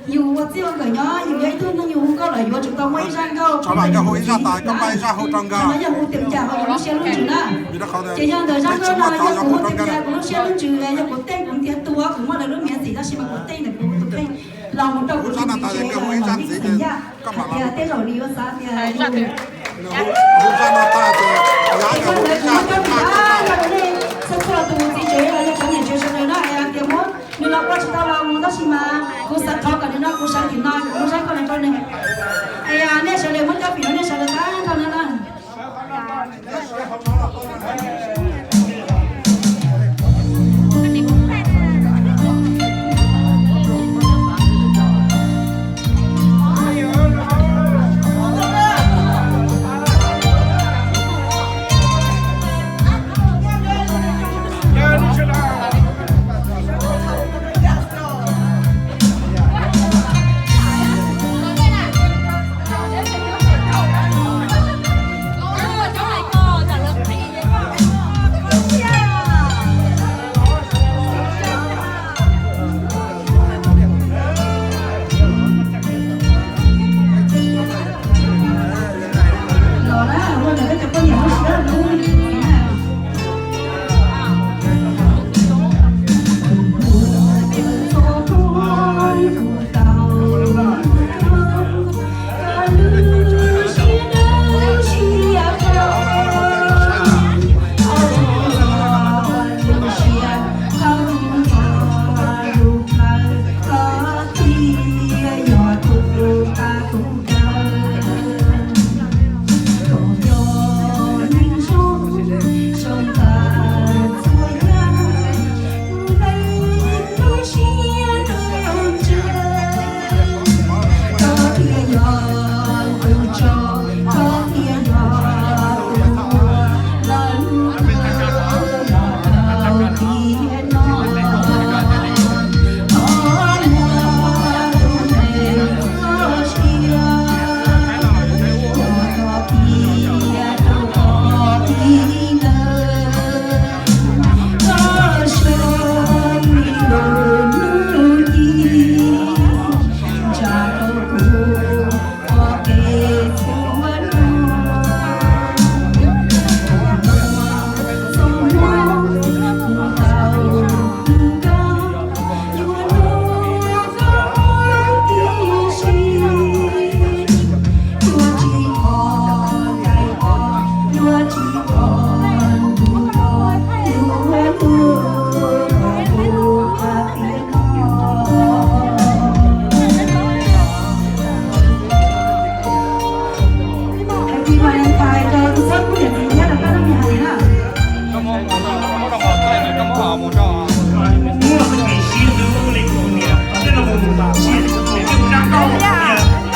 Yus ua txij ua nkawm nyob, yus yog ib tug neeg yus hu nkauj los yuav tsum tau muaj ib zaj nkauj hu rau yus txiv na. Yog hu tias cas ho yus lub siab lub ntsws na. Ces yog ntawm zaj nkauj no yog kuv hu tias cas kuv lub siab lub ntsws, yog kuv tej kuv ntiav tug kuv muaj lawv lub miav txim tab sis mas kuv tej ntawm kuv tus kheej los mus rau kuv tus txiv tsev los ib xeem yaj. Hais tias tej zaum nws yuav xav tias hu zaj no tag ces yog ntawd kuv muab coj mus rau nej txhua txhua tus txiv tsev los yog cov niam tsev sawv daws na, hais tias muab nws los ua tsis tau los mus tab sis mas kuv xav thov kom nws no kuv sawv tim no kuv muab zaj nkauj no rau nws. Es nej sawv daws muab coj fim rau nej sawv daws tag nrho no na.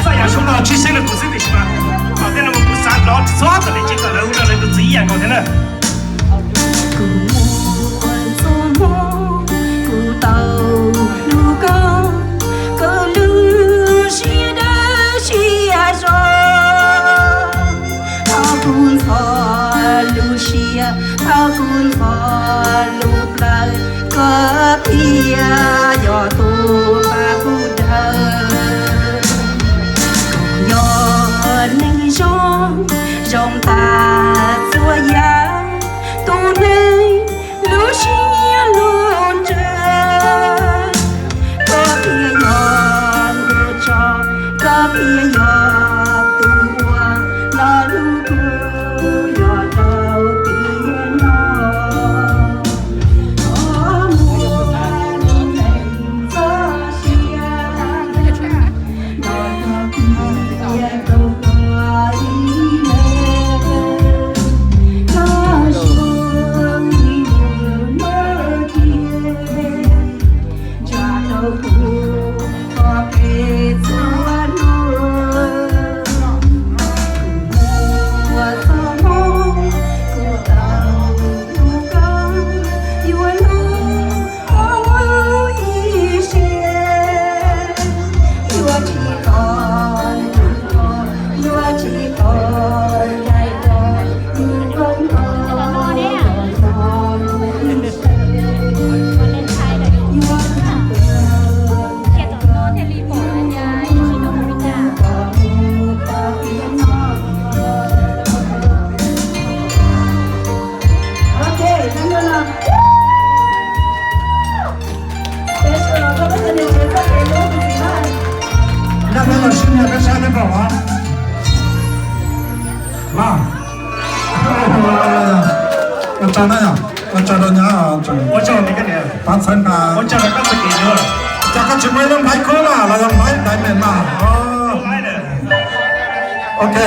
Txoj yam suav no tsis xeeb rau kuv xwb tiam sis mas tej no kuv xav nrov txog txog niam tsev kom lawv hu rau lawv tus txiv ib yam nkaus thiab na. Kuv muaj txoj hmoo kuv tau hlub koj, koj lub siab dawb siab zoo. Thov kuv ntxhov lub siab, thov kuv ntxhov lub plawv, koj thiaj yog tus pab kuv dawb. Koj yog neeg zoo, zoo tas txhua yam, tus neeg lub siab lub ntsws. Koj thiaj yog ntu tso, koj thiaj yog tus uas los hlub kuv yog rau tiam no. Thov muaj lub neej txoj sia, los txog tiam rau koj ib leeg. Koj zoo li lub ntuj tiag, tsa rau kuv pom kev txhua hnub. Kuv muaj txoj hmoo kuv tau hlub koj, yuav hlub koj mus ib siab. Yuav tsis tau, yuav tsis tau ncaim koj mus koj ntawm no, yuav tsis tau ncaim koj. Peb los sib nyiam peb saib peb pom os. Los. Ua tsaug na yom, ua tsaug rau nyab, ua tsaug pab txhawb nqa. Cas koj tsis muaj ib lub nplhaib kub na los yog nplhaib diamond na? Ok.